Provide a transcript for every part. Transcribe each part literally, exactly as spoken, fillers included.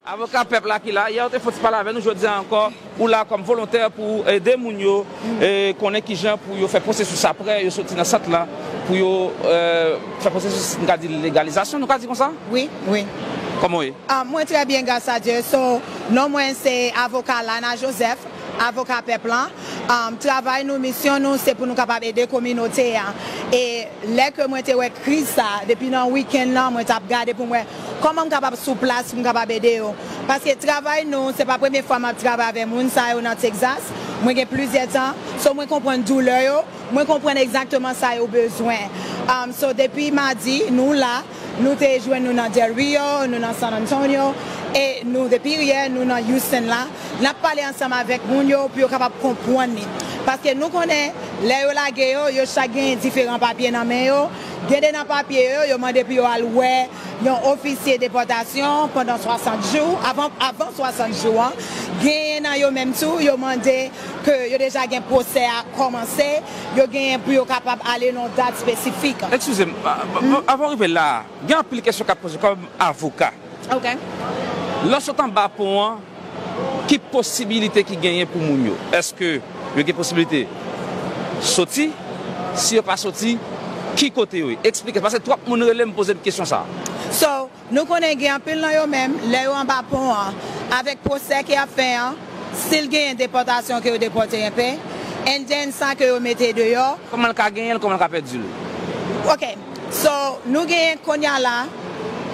Avoka pèp la ki la, yè ou te fè yon ti pale avè nou, jodi a ankò, ou la kòm volontè pou ede moun yo e konnen kijan pou yo fè pwosesis aprè yo soti nan sant la, pou yo e, fè pwosesis, nou ka di, legalizasyon, nou ka di konsa? Wi, wi. Kòman w ye? Ah, mwen trè byen, gras a Dye. So, non mwen se avoka Lana Joseph, avoka pèp lan. Um, travay nou, misyon nou, se pou nou kapab ede kominote a. E lè ke mwen te wè kriz sa, depi nan wikenn nan, mwen t ap gade pou m wè kòman m kapab sou plas pou m kapab ede yo. Paske travay nou, se pa premye fwa m ap travay avè moun sa yo nan Texas. Mwen gen plizyè tan. So, mwen konprann doulè yo. Mwen konprann egzakteman sa yo bezwen. Um, so, depi madi, nou la, nou te jwenn nou nan Del Rio, nou nan San Antonio, e nou, depi yè, nou nan Houston la. N ap pale ansanm avèk moun yo pou yo kapab konprann li. Paske nou konnen, lè yo lage yo, yo chak genyen diferan papye nan men yo. Gen de nan papye yo, yo mande pou yo al wè yon ofisye depòtasyon pandan swasant jou, avan, avan swasant jou an. Genyen nan yo menm tou, yo mande ke yo deja gen pwosè a kòmanse, yo genyen pou yo kapab ale nan yon dat espesifik. Eskize m, a- a- avan w rive la, gen anpil kesyon k ap poze kòm avoka. Ok. Lè w sot anba pon an, ki posibilite ki genyen pou moun yo? Èske yo gen posibilite soti? Si yo pa soti, ki kote yo ye? Eksplike, paske twòp moun rele m poze m kesyon sa a. So, nou konnen gen anpil nan yo menm, lè yo anba pon an, avèk pwosè ke y ap fè an, si l genyen depòtasyon ke yo depòte enpe, and then sa ke yo mete deyò. Kòman l ka genyen l, kòman l ka pèdi l? Ok, so, nou genyen kounye a la,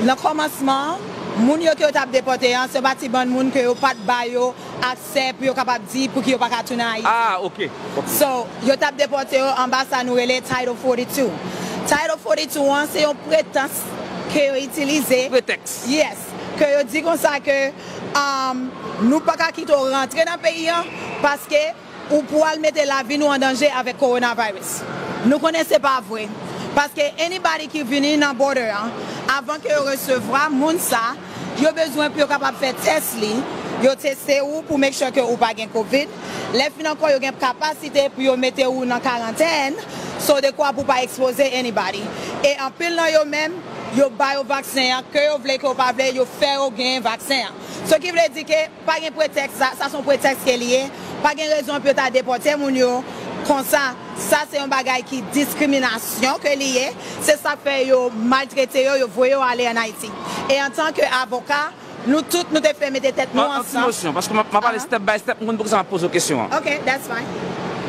nan kòmansman an, moun yo ke yo t ap depòte an, se pa ti bann moun ke yo pa t ba yo aksè pou yo kapab di pouki yo pa ka tounen Ayiti. Ah, ok, ok. So, yo t ap depòte yo anba sa nou rele Title forty-two. Title forty-two an, se yon pretans ke yo itilize. Pretèks. Yes. Ke yo di konsa ke, um, nou pa ka kite w rantre nan peyi an, paske ou pral mete lavi nou an danje avèk coronavirus. Nou konnen se pa vre. Paske anybody ki vini nan border an, avan ke yo resevwa moun sa, yo bezwen pou yo kapab fè tès li, yo teste ou pou make sure ke ou pa gen covid. Lè fin ankò, yo gen kapasite pou yo mete ou nan karantèn, so de kwa pou pa ekspoze anybody. E anpil nan yo menm, yo ba yo vaksen an, ke yo vle, ke yo pa vle, yo fè yo genyen vaksen an. So ki vle di ke pa gen pretèks, sa, sa se yon pretèks ke li ye. Pa gen rezon pou yo ta depòte moun yo konsa. Sa se yon bagay ki diskriminasyon ke li ye. Se sa k fè yo maltrete yo, yo voye yo ale ann Ayiti. E antanke avoka, nou tout, nou te fè mete tèt nou ansanm. An, an ti nosyon, paske m ap, m ap pale step by step, m konn poukisa m ap poze w kesyon an. Ok, that's fine.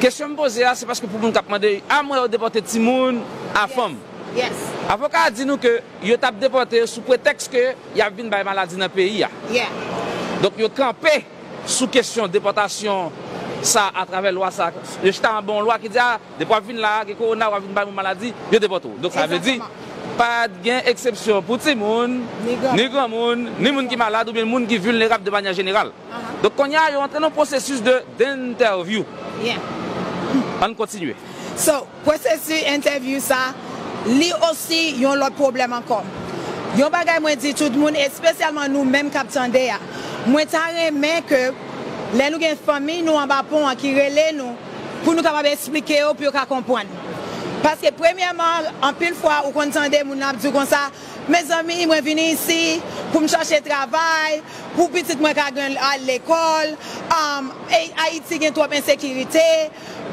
Kesyon m poze a, se paske pou moun k ap mande, a, m wè yo depòte timoun, a, fanm. Yes. Avoka a di nou ke yo t ap depòte yo sou pretèks ke y ap vin bay maladi nan peyi a. Yeah. Donk, yo kanpe sou kesyon depòtasyon sa atravè lwa sa. Yo chita anba yon lwa ki di, a, depi w ap vin la a, gen kowona, w ap vin bay moun maladi, yo depòte w. Donk, sa vle di, pa t gen eksepsyon pou timoun, ni granmoun, ni moun ki malad oubyen moun ki vilnerab de manyè jeneral. Donk, kounye a, yo antre nan pwosesis de, d'entèvyou. Yeah. Ann kontinye. So, pwosesis entèvyou sa, li osi yon lòt pwoblèm ankò. Yon bagay mwen di tout moun, espesyalman nou menm k ap tande a, mwen ta renmen ke lè nou gen fanmi nou anba pon an ki rele nou, pou nou kapab eksplike yo, pou yo ka konprann. Paske premyèman, anpil fwa ou konn tande moun ap di w konsa, mezanmi, mwen vini isi pou m chache travay, pou pitit mwen ka gen al lekòl, um, e Ayiti gen twòp ensekirite,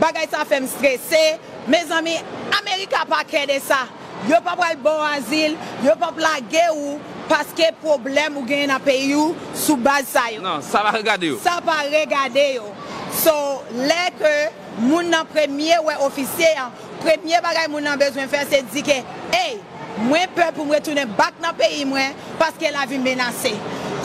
bagay sa fè m strese. Mezanmi, Amerika pa kè de sa. Yo pa pral ba w azil, yo p ap lage w paske pwoblèm ou genyen nan peyi w sou baz sa yo. Non, sa pa regade yo. Sa pa regade yo. So, lè ke moun nan premye wè ofisye an, premye bagay moun nan bezwen fè, se di ke, ey, mwen pè pou m retounen back nan peyi mwen, paske lavi m menase.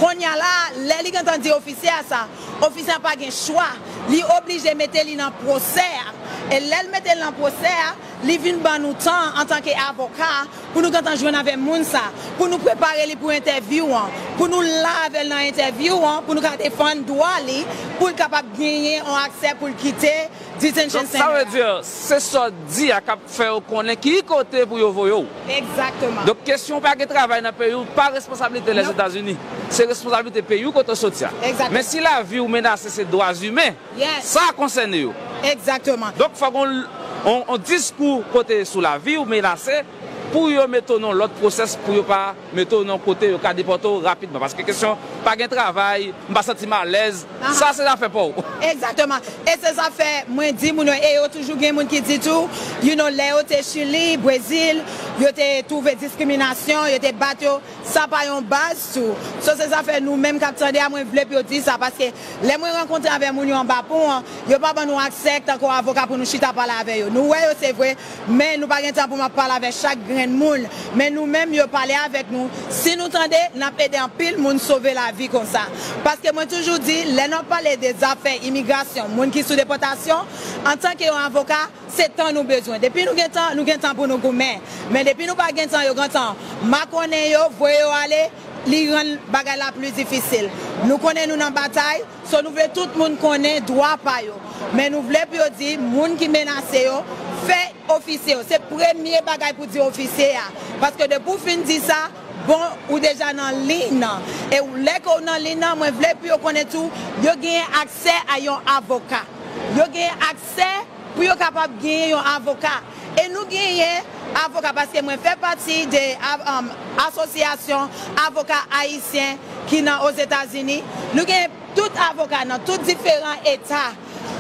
Kounye a la, lè li gentan di ofisye a sa, ofisye a pa gen chwa. Li oblije mete li nan pwosè a. E lè l mete l nan pwosè a, li vin ban nou tan antanke avoka pou nou gentan jwenn avè moun sa, pou nou prepare li pou entèvyou an, pou nou la avè l nan entèvyou an, pou nou ka defann dwa li, pou l kapab genyen yon aksè pou l kite detention center a. Donk, sa vle di, se sa w di a k ap fè yo konnen ki kote pou yo voye w. Egzakteman. Donk, kesyon w pa gen travay nan peyi w, pa responsablite Lèzetazini. Se responsablite peyi w kote w soti a. Egzakteman. Men si lavi w menase, se dwa imen. Yes. Sa konsène yo. Egzakteman. Donk, fòk on, on, on diskou kote sou lavi w menase, pou yo mete w nan lòt pwosès, pou yo pa mete w nan kote yo ka depòte w rapidman. Paske kesyon pa gen travay, m pa santi m alèz, sa se zafè pa w. Egzakteman. E se zafè mwen di moun yo, e yo toujou gen moun ki di tou, you know, lè yo te Chili, Brezil, yo te twouve diskriminasyon, yo te bat yo, sa pa yon baz tou. So, se zafè nou menm k ap tande a, mwen vle pou yo di sa, paske lè mwen rankontre avè moun yo anba pon an, yo pa ban nou aksè tankou avoka pou nou chita pale avè yo. Nou wè yo, se vre, men nou pa gen tan pou m ap pale avè chak grenn moun. Men nou menm, yo pale avèk nou. Si nou tande, n ap ede anpil moun sove lavi konsa. Paske mwen toujou di, lè n ap pale de zafè imigrasyon, moun ki sou depòtasyon, antanke yon avoka, se tan nou bezwen. Depi nou gen tan, nou gen tan pou nou goumen. Men depi nou pa gen tan, yo gentan makonnen yo, voye yo ale, li rann bagay la pli difisil. Nou konnen nou nan batay, so nou vle tout moun konnen dwa pa yo. Men nou vle pou yo di, moun ki menase yo, fè ofisye yo. Se premye bagay pou di ofisye a. Paske depi w fin di sa, bon, ou deja nan liy nan. E lè ke w nan liy nan, mwen vle pou yo konnen tou, yo genyen aksè a yon avoka. Yo genyen aksè pou yo kapab genyen yon avoka. E nou genyen avoka, paske mwen fè pati de av-, um, asosyasyon avoka ayisyen ki nan Ozetazini. Nou genyen tout avoka nan tout diferan eta.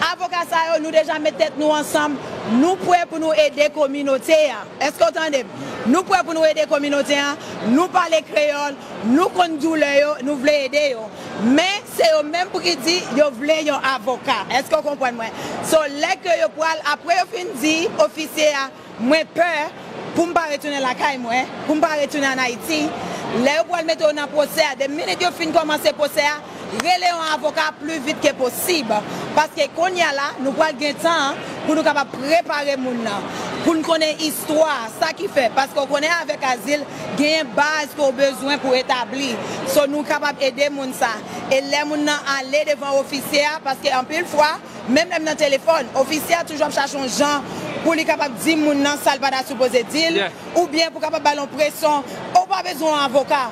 Avoka sa yo, nou deja met tèt nou ansanm. Nou prè pou nou ede kominote a. Èske w tande m? Nou prè pou nou ede kominote a. Nou pale kreyòl, nou konn doulè yo, nou vle ede yo. Men, se yo menm pou ki di yo vle yon avoka. Èske w konprann mwen? So, lè ke yo pral, apre yo fin di ofisye a, mwen pè pou m pa retounen lakay mwen, pou m pa retounen ann Ayiti, lè yo pral mete yo nan pwosè a, de minit yo fin kòmanse pwosè a, rele yon avoka pli vit ke posib. Paske kounye a la, nou pral gen tan pou nou kapab prepare moun nan, pou n konnen istwa, sa ki fè. Paske w konnen avèk azil, genyen baz ke w bezwen pou etabli. So, nou kapab ede moun sa. E lè moun nan ale devan ofisye a, paske anpil fwa, menm lè m nan telefòn, ofisye a toujou ap chache yon jan pou li kapab di moun nan sa l pa ta sipoze di l, oubyen pou kapab ba l yon presyon. Ou pa bezwen yon avoka.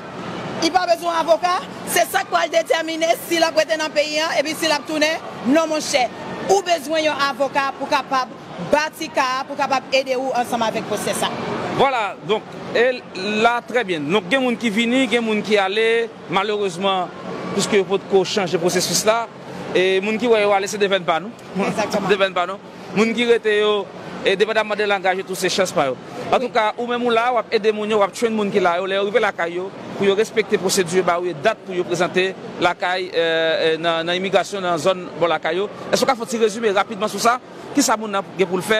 Li pa bezwen yon avoka. Se sa k pral detèmine si l ap rete nan peyi an epi si l ap tounen. Non, monchè. Ou bezwen yon avoka pou kapab bati ka a, pou kapab ede w ansanm avèk pwosè sa. Vwala, donk, e la, trè byen. Donk, gen moun ki vini, gen moun ki ale. Malerezman, piske yo potko chanje pwosesis la, e moun ki wè yo ale, se devèn pa nou. Egzakteman. Devèn pa nou. Moun ki rete yo, e depandamman de langaj yo tou, se chans pa yo. Antouka, ou menm ou la, w ap ede moun yo, w ap train moun ki la yo, lè yo rive lakay yo, pou yo respekte pwosedi yo ba ou, e dat pou yo prezante lakay, e, e, nan, nan imigrasyon, nan zòn bò lakay yo. Èske w ka fè yon ti rezime rapidman sou sa? Kisa moun nan gen pou l fè?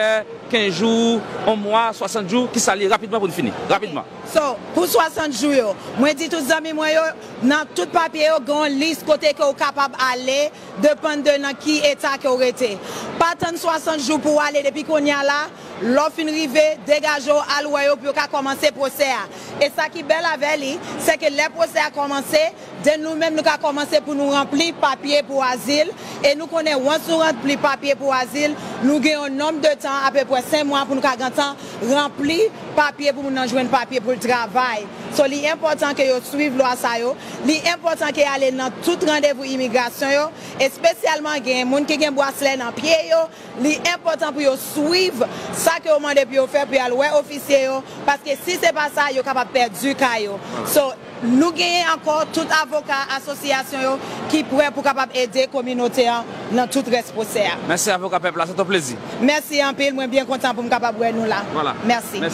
Kenz jou, yon mwa, swasant jou, kisa l ye rapidman pou n fini? Rapidman. So, pou swasant jou yo, mwen di tout zanmi mwen yo, nan tout papye yo, gen yon lis kote ke w kapab ale, depann de nan ki eta ke w rete. Pa tann swasant jou pou w ale depi kounye a la, lè w fin rive, degaje w, al wè yo pou yo ka kòmanse pwosè a. E sa ki bèl avè li, se ke lè pwosè a kòmanse, then nou menm nou ka kòmanse pou nou ranpli papye pou azil. E nou konnen, once nou ranpli papye pou azil, nou gen yon nonb de tan, apeprè senk mwa, pou nou ka gentan ranpli papye pou moun nan jwenn papye pou l travay. So, li enpòtan ke yo swiv lwa sa yo. Li enpòtan ke y ale nan tout randevou imigrasyon yo, espesyalman gen moun ki gen braslè nan pye yo. Li enpòtan pou yo swiv sa ke yo mande pou yo fè, pou y al wè ofisye yo, paske si se pa sa, yo kapab pèdi ka yo. So, nou genyen ankò tout avoka asosyasyon yo ki prè pou kapab ede kominote an nan tout rès pwosè a. Mèsi, avoka pèp la, se yon plezi. Mèsi anpil, mwen byen kontan pou m kapab wè nou la. Vwala. Mèsi. Mèsi.